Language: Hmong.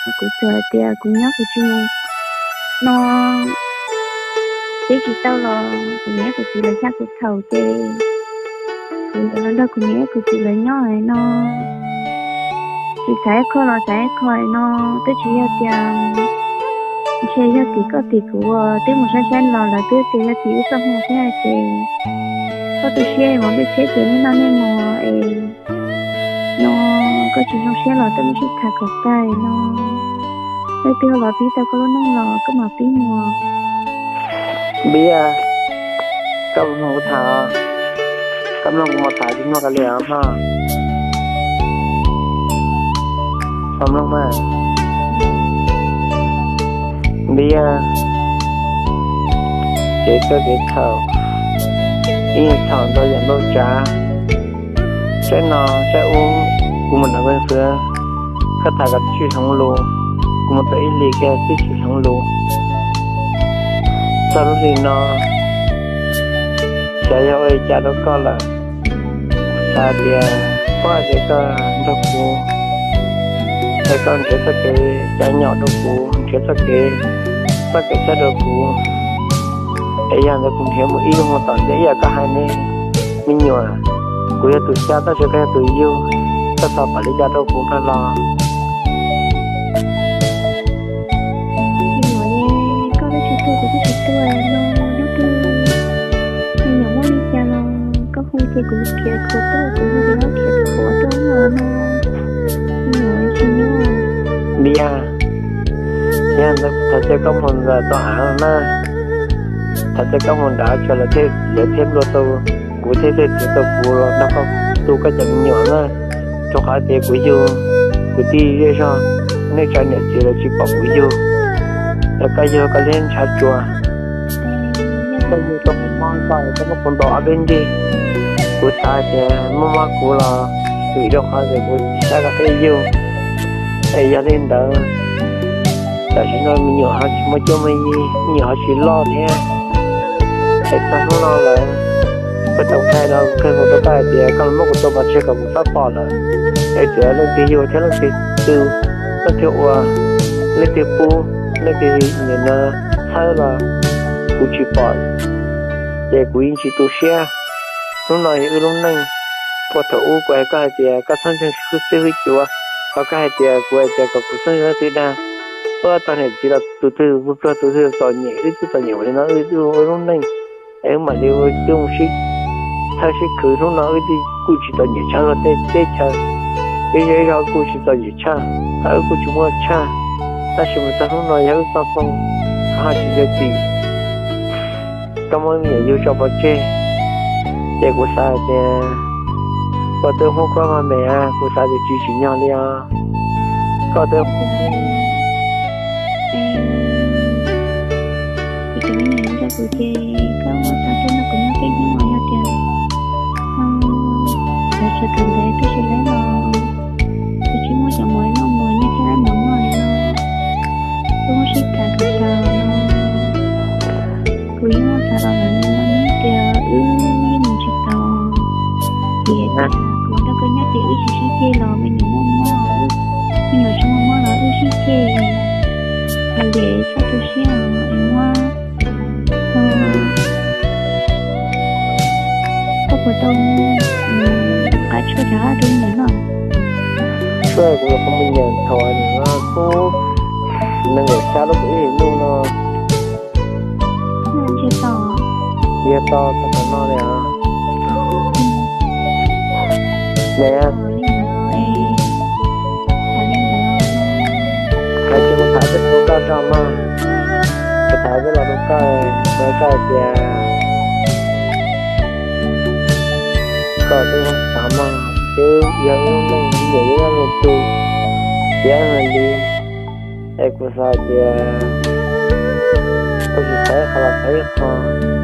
Kuv txawm hais tias kuv nyob kuv tsis mus no, twb tsis tau los kuv niam kuv txiv lawv xyab kuv txhaum ces kuv yuav los nrog kuv niam kuv txiv lawv nyob no. Tsis xav ib qho los xav ib qho no, twb tsis yog tias ntshe yog tim koj tim kuv uas twb mus saib saib los lawv twb tias yog tim wb txoj hmoo thiab ces koj tu siab mus npej tsheb ces nej noj nej mus es no koj tsis zoo siab los tuaj muab sib tham kom tag no. Leej twg ho los pib tau koj lub neej los koj mam pib mus. Npiab, koj mloog kuv tham, koj mloog kuv mus tham tsis mloog kav liam os mog. Mloog mas. Npiab, kev txawj kev txhaum, ib txhaum ntau yam ntau tsav. Saib no saib ub, kuv mus nrog koj xwb, koj tham kom tib tsis hloov lus, kuv mus tau ib hlis kiag tib tsis hloov lus. Txog lub hlis no, xyov yog ua li cas rau koj lawm. Xav tias, pab tias koj nrog kuv, es koj nrhiav txoj kev cov nyom rau kuv, nrhiav txoj kev, txoj kev txawj rau kuv, es yog ntawd kuv nrhiav mus ib lub hmo tom ntej ib yam koj hais ne. Me nyuam, kuv yog tus xyab tab sis koj yog tus yug, koj xav pom li cas rau kuv kawg los. Koj twb tsis tuaj kuv twb tsis tuaj no, hnub twg me nyuam muaj li cas los koj hu ces kuv khiav khuav tuaj, kuv hu ces koj khiav khuav tuaj no. Me nyuam tsis nyob. Npiab, yog ntawd thov caw koj mus ntxawm tau av no na. Thov caw koj mus nrad tso lawv thiaj, lawv thiaj nplua tau kuv thiab thiaj txiav tau kuv los nrog koj tu koj cov me nyuam na. Rau qhov tias kuv yug kwv tij zej zog, nej tsa niam txiv lawv tsis pom kuv yug, es koj yug koj liab ntshav tsuas. Koj yug tau kuv mob koj, koj muab kuv ntaus ob peb nrig, kuv xav tias muaj mob kuv los vim rau qhov tias kuv saib koj peb yug. Es yog li ntawd, tam sim no me nyuam ho tsis muaj cuab muaj yig, me nyuam ho tsis loj thiab. Es txog hnub no lawm, kuv tau qhia rau kawg mus rau koj hais tias koj los muab kuv tua pov tseg kom kuv txhob pom lawm. Es txawm leej twg yug thiab leej twg tu, leej twg ua, leej twg pub, leej twg nim no txhawb los kuv tsis pom, ces kuv yeej tsis tu siab. Hnub no yog wb lub neej, puag thaum ub kuv hais koj hais tias koj txhob ntseeg xib hwb cuav, ho koj hais tias kuv hais tias kom kuv txhob ntseeg leej twg dag. Wb ob tog niam txiv los tus twg pluag tus twg txom nyem, wb twb txom nyem ua li no wb twb ua wb lub neej, es wb mam li ua twb mus sib txhawb sib khwv. Hnub no wb twb kuj tsis txom nyem tshaj luag tej teb chaws, wb yog ib zog kuj tsis txom nyem tshaj, wb kuj tsis muaj tshaj, tab sis mus txog hnub no yog wb txoj hmoo, koj ho tsis yog tim, koj muab me nyuam yug tso pov tseg, ces kuv xav tias koj twb muab koj maj me, kuv xav tias tsis tsim nyog li os. Koj twb kuv tus me nyuam yug rau kuv ces koj muab tso tuaj nrog kuv nyob peb hnub, yog tias lawv tseem kawm ntawv tuaj tsis laib los kuv tsis muaj cov muag noj mus nej thiaj laib mus noj li no. Wb muab sib tham kom tag no, kuv yeej muab xav los lawm no tias wb yeej mus tsis tau, vim tias kuv nrog koj nyob ces wb tsis sib ceg los me nyuam muaj mob, me nyuam tsis muaj mob los wb sib ceg. Hais tias txhob tu siab es muab koj puas tau mus nqa tshuaj rov qab rau me nyuam noj? Tshuaj kuv los kuv mus nyeem thaum nim no kuv nees nkaum xya lub kuv ib hlis ntuj no. Ntshe tau, yog tau tau qhov no li os. Nws hais tias kuv tham peb rau koj tso mog, kuv tham peb los rau koj, koj tias koj twb xav mog, twb yog wb lub neej, wb yog wb lub neej tu, tiav li, es kuv xav tias koj tsis xav ib qho los xav ib qho.